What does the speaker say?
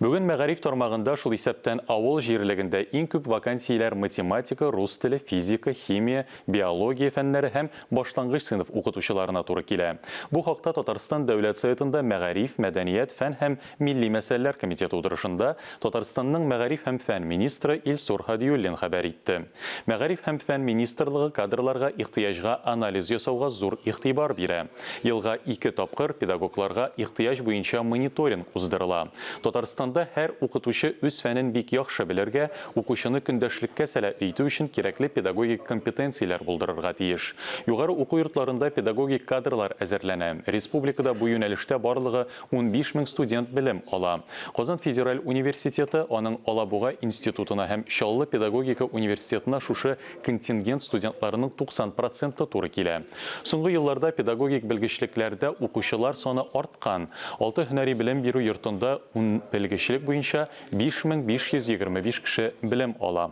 Бүген мәгариф тармагында, шул исәптән авыл җирлегендә иң күп вакансияләр математика, рус теле, физика, химия, биология фәннәре һәм башлангыч сыйныф укытучыларына туры килә. Бу хакта Татарстан Дәүләт Советында Мәгариф, мәдәният, фән һәм милли мәсьәләләр комитеты утырышында Татарстанның мәгариф һәм фән министры Илсур Һадиуллин хәбәр итте. Мәгариф һәм фән министрлыгы кадрларга ихтыяҗга анализ ясауга зур игътибар бирә. Елга ике тапкыр педагогларга ихтыяҗ буенча мониторинг уздырыла. Татарстанда һәр укытучы үз фәнен бик яхшы белергә, укучыны көндәшлеккә сәләтле итү өчен кирәкле педагогик компетенцияләр булдырырга тиеш. Югары уку йортларында педагогик кадрлар әзерләнә. Республикада бу юнәлештә барлыгы 15 мең студент белем ала. Казан федераль университеты, аның Алабуга институтына һәм Чаллы педагогика университетына шушы контингент студентларының 90 проценты туры килә. Соңгы елларда педагогик белгечлекләрдә укучылар саны арткан. Алты һөнәри белем бирү йортында ун белгечлек буенча 5525 кеше белем ала.